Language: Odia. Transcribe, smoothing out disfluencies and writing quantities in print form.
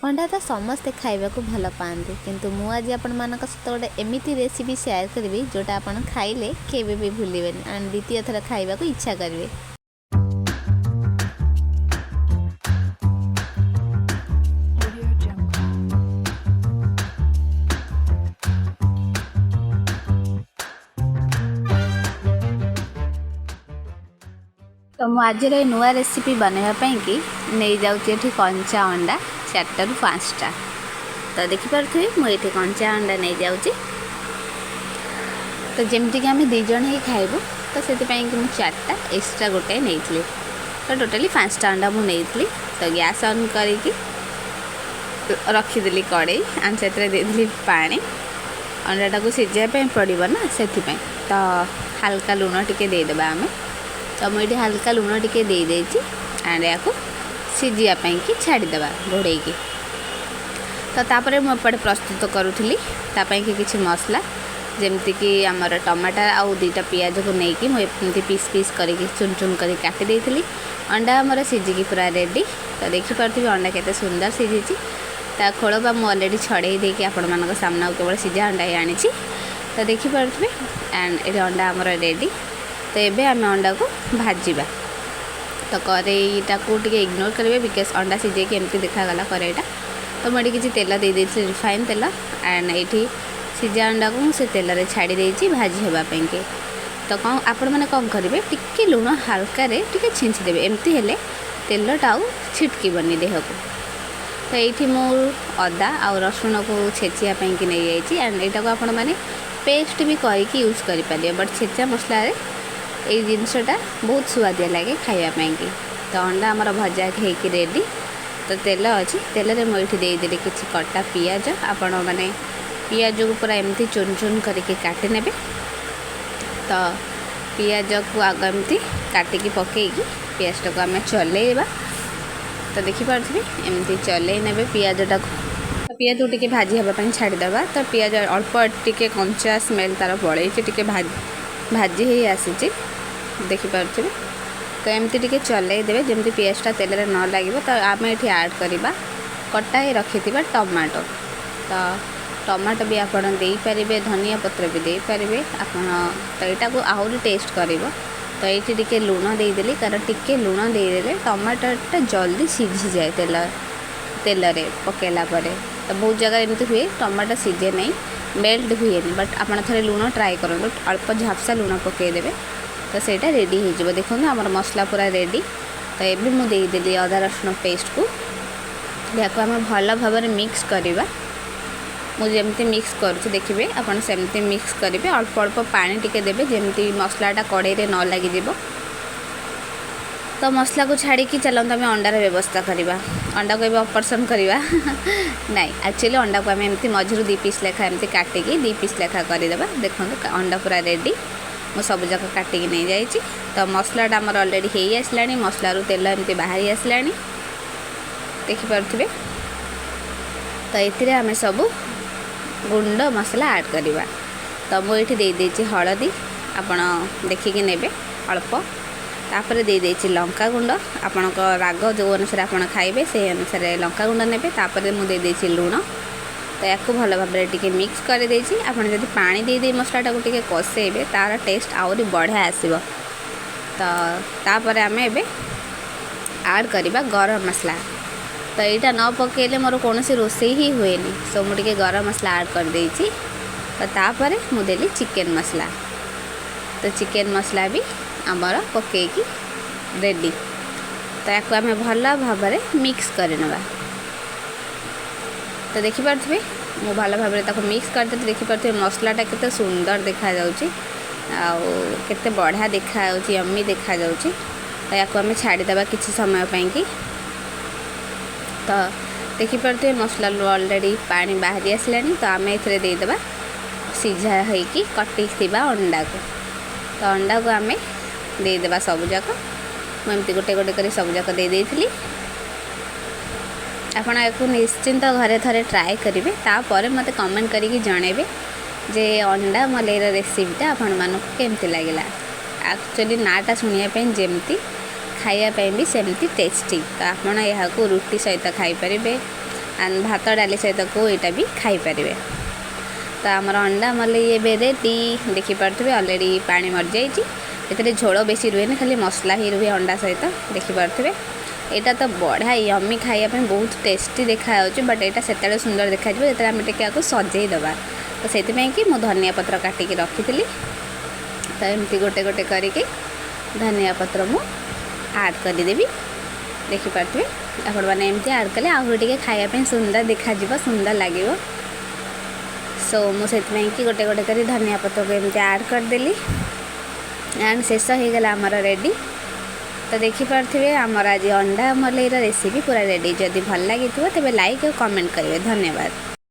ଅଣ୍ଡା ତ ସମସ୍ତେ ଖାଇବାକୁ ଭଲ ପାଆନ୍ତି, କିନ୍ତୁ ମୁଁ ଆଜି ଆପଣମାନଙ୍କ ସହିତ ଗୋଟେ ଏମିତି ରେସିପି ସେୟାର କରିବି ଯେଉଁଟା ଆପଣ ଖାଇଲେ କେବେ ବି ଭୁଲିବେନି ଆଣ୍ଡ ଦ୍ୱିତୀୟ ଥର ଖାଇବାକୁ ଇଚ୍ଛା କରିବେ। Audio Jungle. ତ ମୁଁ ଆଜିର ଏ ନୂଆ ରେସିପି ବନାଇବା ପାଇଁକି ନେଇଯାଉଛି ଏଠି କଞ୍ଚା ଅଣ୍ଡା 4ଟାରୁ 5ଟା। ତ ଦେଖିପାରୁଥିବେ, ମୁଁ ଏଇଠି କଞ୍ଚା ଅଣ୍ଡା ନେଇଯାଉଛି। ତ ଯେମିତିକି ଆମେ 2 ଜଣ ହିଁ ଖାଇବୁ, ତ ସେଥିପାଇଁକି ମୁଁ 4ଟା, ଏକ୍ସଟ୍ରା ଗୋଟେ ନେଇଥିଲି। ତ ଟୋଟାଲି 5ଟା ଅଣ୍ଡା ମୁଁ ନେଇଥିଲି। ତ ଗ୍ୟାସ୍ ଅନ୍ କରିକି ରଖିଦେଲି କଡ଼େଇ ଆଣ୍ଡ ସେଥିରେ ଦେଇଦେଲି ପାଣି। ଅଣ୍ଡାଟାକୁ ସିଝାଇବା ପାଇଁ ପଡ଼ିବ ନା, ସେଥିପାଇଁ ତ ହାଲକା ଲୁଣ ଟିକେ ଦେଇଦେବା ଆମେ। ତ ମୁଁ ଏଇଠି ହାଲକା ଲୁଣ ଟିକେ ଦେଇଦେଇଛି ଆଣ୍ଡ ଏହାକୁ ସିଝିବା ପାଇଁକି ଛାଡ଼ିଦେବା ଘୋଡ଼େଇକି। ତ ତାପରେ ମୁଁ ଏପଟେ ପ୍ରସ୍ତୁତ କରୁଥିଲି ତା ପାଇଁକି କିଛି ମସଲା, ଯେମିତିକି ଆମର ଟମାଟୋ ଆଉ 2ଟା ପିଆଜକୁ ନେଇକି ମୁଁ ଏମିତି ପିସ୍ ପିସ୍ କରିକି ଚୁନ ଚୁନ କରିକି କାଟି ଦେଇଥିଲି। ଅଣ୍ଡା ଆମର ସିଝିକି ପୁରା ରେଡ଼ି। ତ ଦେଖିପାରୁଥିବେ ଅଣ୍ଡା କେତେ ସୁନ୍ଦର ସିଝିଛି। ତା ଖୋଳପା ମୁଁ ଅଲରେଡ଼ି ଛଡ଼େଇ ଦେଇକି ଆପଣମାନଙ୍କ ସାମ୍ନାକୁ କେବଳ ସିଝା ଅଣ୍ଡା ହିଁ ଆଣିଛି। ତ ଦେଖିପାରୁଥିବେ ଆଣ୍ଡ ଏଠି ଅଣ୍ଡା ଆମର ରେଡ଼ି। ତ ଏବେ ଆମେ ଅଣ୍ଡାକୁ ଭାଜିବା। ତ କରେଇଟାକୁ ଟିକେ ଇଗ୍ନୋର କରିବେ, because ଅଣ୍ଡା ସିଝେଇକି ଏମିତି ଦେଖାଗଲା କରେଇଟା। ତ ମୁଁ ଏଠି କିଛି ତେଲ ଦେଇ ଦେଇଥିଲି, ରିଫାଇନ୍ ତେଲ, ଆଣ୍ଡ ଏଇଠି ସିଝା ଅଣ୍ଡାକୁ ମୁଁ ସେ ତେଲରେ ଛାଡ଼ି ଦେଇଛି ଭାଜି ହେବା ପାଇଁକି। ତ ଆପଣମାନେ କ'ଣ କରିବେ, ଟିକେ ଲୁଣ ହାଲକାରେ ଟିକେ ଛିଞ୍ଚି ଦେବେ, ଏମିତି ହେଲେ ତେଲଟା ଆଉ ଛିଟକିବନି ଦେହକୁ। ତ ଏଇଠି ମୁଁ ଅଦା ଆଉ ରସୁଣକୁ ଛେଚିବା ପାଇଁକି ନେଇଯାଇଛି। ଆଣ୍ଡ ଏଇଟାକୁ ଆପଣମାନେ ପେଷ୍ଟ ବି କରିକି ୟୁଜ୍ କରିପାରିବେ, ବଟ୍ ଛେଚା ମସଲାରେ ଏଇ ଜିନିଷଟା ବହୁତ ସୁଆଦିଆ ଲାଗେ ଖାଇବା ପାଇଁକି। ତ ଅଣ୍ଡା ଆମର ଭଜା ହେଇକି ରେଡ଼ି। ତ ତେଲ ଅଛି, ତେଲରେ ମୁଁ ଏଇଠି ଦେଇଦେଲି କିଛି କଟା ପିଆଜ। ଆପଣମାନେ ପିଆଜକୁ ପୁରା ଏମିତି ଚୁନ ଚୁନ କରିକି କାଟି ନେବେ। ତ ପିଆଜକୁ ଆଗ ଏମିତି କାଟିକି ପକେଇକି ପିଆଜଟାକୁ ଆମେ ଚଲେଇବା। ତ ଦେଖିପାରୁଥିବେ ଏମିତି ଚଲେଇ ନେବେ ପିଆଜଟାକୁ। ତ ପିଆଜକୁ ଟିକେ ଭାଜି ହେବା ପାଇଁ ଛାଡ଼ିଦେବା। ତ ପିଆଜ ଅଳ୍ପ ଟିକେ କଞ୍ଚା ସ୍ମେଲ୍ ତା'ର ପଳେଇଛି, ଟିକେ ଭାଜି ହେଇ ଆସିଛି, ଦେଖିପାରୁଥିବେ। ତ ଏମିତି ଟିକେ ଚଲେଇ ଦେବେ ଯେମିତି ପିଆଜଟା ତେଲରେ ନ ଲାଗିବ। ତ ଆମେ ଏଠି ଆଡ଼୍ କରିବା କଟା ହେଇ ରଖିଥିବା ଟମାଟୋ। ତ ଟମାଟୋ ବି ଆପଣ ଦେଇପାରିବେ, ଧନିଆ ପତ୍ର ବି ଦେଇପାରିବେ ଆପଣ। ତ ଏଇଟାକୁ ଆହୁରି ଟେଷ୍ଟ କରିବ। ତ ଏଇଠି ଟିକେ ଲୁଣ ଦେଇଦେଲି, କାରଣ ଟିକେ ଲୁଣ ଦେଇଦେଲେ ଟମାଟୋଟା ଜଲ୍ଦି ସିଝିଯାଏ ତେଲରେ ପକାଇଲା ପରେ। ତ ବହୁତ ଜାଗାରେ ଏମିତି ହୁଏ ଟମାଟୋ ସିଝେ ନାହିଁ, ମେଲ୍ଟ ହୁଏନି, ବଟ୍ ଆପଣ ଥରେ ଲୁଣ ଟ୍ରାଏ କରନ୍ତୁ, ଅଳ୍ପ ଝାପ୍ସା ଲୁଣ ପକାଇଦେବେ, ତ ସେଇଟା ରେଡ଼ି ହେଇଯିବ। ଦେଖନ୍ତୁ ଆମର ମସଲା ପୁରା ରେଡ଼ି। ତ ଏବେ ମୁଁ ଦେଇଦେଲି ଅଦା ରସୁଣ ପେଷ୍ଟକୁ। ଏହାକୁ ଆମେ ଭଲ ଭାବରେ ମିକ୍ସ କରିବା। ମୁଁ ଯେମିତି ମିକ୍ସ କରୁଛି ଦେଖିବେ ଆପଣ ସେମିତି ମିକ୍ସ କରିବେ। ଅଳ୍ପ ଅଳ୍ପ ପାଣି ଟିକେ ଦେବେ ଯେମିତି ମସଲାଟା କଡ଼େଇରେ ନ ଲାଗିଯିବ। ତ ମସଲାକୁ ଛାଡ଼ିକି ଚାଲନ୍ତୁ ଆମେ ଅଣ୍ଡାର ବ୍ୟବସ୍ଥା କରିବା। ଅଣ୍ଡାକୁ ଏବେ ଅପରେସନ୍ କରିବା ନାଇଁ, ଆକ୍ଚୁଆଲି ଅଣ୍ଡାକୁ ଆମେ ଏମିତି ମଝିରୁ 2 ପିସ୍ ଲେଖା ଏମିତି କାଟିକି 2 ପିସ୍ ଲେଖା କରିଦେବା। ଦେଖନ୍ତୁ ଅଣ୍ଡା ପୁରା ରେଡ଼ି, ମୁଁ ସବୁଯାକ କାଟିକି ନେଇଯାଇଛି। ତ ମସଲାଟା ଆମର ଅଲରେଡ଼ି ହେଇ ଆସିଲାଣି, ମସଲାରୁ ତେଲ ଏମିତି ବାହାରି ଆସିଲାଣି, ଦେଖିପାରୁଥିବେ। ତ ଏଥିରେ ଆମେ ସବୁ ଗୁଣ୍ଡ ମସଲା ଆଡ଼୍ କରିବା। ତ ମୁଁ ଏଇଠି ଦେଇଦେଇଛି ହଳଦୀ, ଆପଣ ଦେଖିକି ନେବେ ଅଳ୍ପ। ତାପରେ ଦେଇଦେଇଛି ଲଙ୍କା ଗୁଣ୍ଡ, ଆପଣଙ୍କ ରାଗ ଯେଉଁ ଅନୁସାରେ ଆପଣ ଖାଇବେ ସେଇ ଅନୁସାରେ ଲଙ୍କା ଗୁଣ୍ଡ ନେବେ। ତାପରେ ମୁଁ ଦେଇଦେଇଛି ଲୁଣ। ତ ୟାକୁ ଭଲ ଭାବରେ ଟିକେ ମିକ୍ସ କରିଦେଇଛି। ଆପଣ ଯଦି ପାଣି ଦେଇ ଦେଇ ମସଲାଟାକୁ ଟିକେ କଷେଇବେ ତା'ର ଟେଷ୍ଟ ଆହୁରି ବଢ଼ିଆ ଆସିବ। ତ ତାପରେ ଆମେ ଏବେ ଆଡ଼୍ କରିବା ଗରମ ମସଲା। ତ ଏଇଟା ନ ପକାଇଲେ ମୋର କୌଣସି ରୋଷେଇ ହିଁ ହୁଏନି, ସୋ ମୁଁ ଟିକେ ଗରମ ମସଲା ଆଡ଼୍ କରିଦେଇଛି। ତ ତାପରେ ମୁଁ ଦେଲି ଚିକେନ୍ ମସଲା। ତ ଚିକେନ୍ ମସଲା ବି ଆମର ପକାଇକି ରେଡ଼ି। ତ ୟାକୁ ଆମେ ଭଲ ଭାବରେ ମିକ୍ସ କରିନେବା। ତ ଦେଖିପାରୁଥିବେ ମୁଁ ଭଲ ଭାବରେ ତାକୁ ମିକ୍ସ କରିଦେଲି। ଦେଖିପାରୁଥିବେ ମସଲାଟା କେତେ ସୁନ୍ଦର ଦେଖାଯାଉଛି ଆଉ କେତେ ବଢ଼ିଆ ଦେଖାଯାଉଛି, ୟମି ଦେଖାଯାଉଛି। ତ ୟାକୁ ଆମେ ଛାଡ଼ିଦେବା କିଛି ସମୟ ପାଇଁକି। ତ ଦେଖିପାରୁଥିବେ ମସଲାରୁ ଅଲରେଡ଼ି ପାଣି ବାହାରି ଆସିଲାଣି। ତ ଆମେ ଏଥିରେ ଦେଇଦେବା ସିଝା ହେଇକି କଟିଥିବା ଅଣ୍ଡାକୁ। ତ ଅଣ୍ଡାକୁ ଆମେ ଦେଇଦେବା ସବୁଯାକ। ମୁଁ ଏମିତି ଗୋଟେ ଗୋଟେ କରି ସବୁଯାକ ଦେଇଦେଇଥିଲି। ଆପଣ ୟାକୁ ନିଶ୍ଚିନ୍ତ ଘରେ ଥରେ ଟ୍ରାଏ କରିବେ, ତାପରେ ମୋତେ କମେଣ୍ଟ କରିକି ଜଣାଇବେ ଯେ ଅଣ୍ଡା ମଲେଇର ରେସିପିଟା ଆପଣମାନଙ୍କୁ କେମିତି ଲାଗିଲା। ଆକ୍ଚୁଆଲି ନାଁଟା ଶୁଣିବା ପାଇଁ ଯେମିତି, ଖାଇବା ପାଇଁ ବି ସେମିତି ଟେଷ୍ଟି। ତ ଆପଣ ଏହାକୁ ରୁଟି ସହିତ ଖାଇପାରିବେ, ଆଣ୍ଡ ଭାତ ଡାଲି ସହିତକୁ ଏଇଟା ବି ଖାଇପାରିବେ। ତ ଆମର ଅଣ୍ଡା ମଲେଇ ଏବେ ରେଡ଼ି। ଦେଖିପାରୁଥିବେ, ଅଲରେଡ଼ି ପାଣି ମରିଯାଇଛି। ଏଥିରେ ଝୋଳ ବେଶୀ ରୁହେନି, ଖାଲି ମସଲା ହିଁ ରୁହେ ଅଣ୍ଡା ସହିତ। ଦେଖିପାରୁଥିବେ, ଏଇଟା ତ ବଢ଼ିଆ ୟମି, ଖାଇବା ପାଇଁ ବହୁତ ଟେଷ୍ଟି ଦେଖାଯାଉଛି। ବଟ୍ ଏଇଟା ସେତେବେଳେ ସୁନ୍ଦର ଦେଖାଯିବ ଯେତେବେଳେ ଆମେ ଟିକେ ଆକୁ ସଜେଇ ଦେବା। ତ ସେଥିପାଇଁ କି ମୁଁ ଧନିଆ ପତ୍ର କାଟିକି ରଖିଥିଲି। ତ ଏମିତି ଗୋଟେ ଗୋଟେ କରିକି ଧନିଆ ପତ୍ର ମୁଁ ଆଡ଼୍ କରିଦେବି। ଦେଖିପାରୁଥିବେ ଆପଣମାନେ, ଏମିତି ଆଡ଼୍ କଲେ ଆହୁରି ଟିକେ ଖାଇବା ପାଇଁ ସୁନ୍ଦର ଦେଖାଯିବ, ସୁନ୍ଦର ଲାଗିବ। ସୋ ମୁଁ ସେଥିପାଇଁ କି ଗୋଟେ ଗୋଟେ କରି ଧନିଆ ପତ୍ରକୁ ଏମିତି ଆଡ଼୍ କରିଦେଲି। ଆଣ୍ଡ ଶେଷ ହେଇଗଲା ଆମର ରେଡ଼ି। ତ ଦେଖିପାରୁଥିବେ, ଆମର ଆଜି ଅଣ୍ଡା ମଲେଇର ରେସିପି ପୁରା ରେଡ଼ି। ଯଦି ଭଲ ଲାଗିଥିବ, ତେବେ ଲାଇକ୍ ଆଉ କମେଣ୍ଟ କରିବେ। ଧନ୍ୟବାଦ।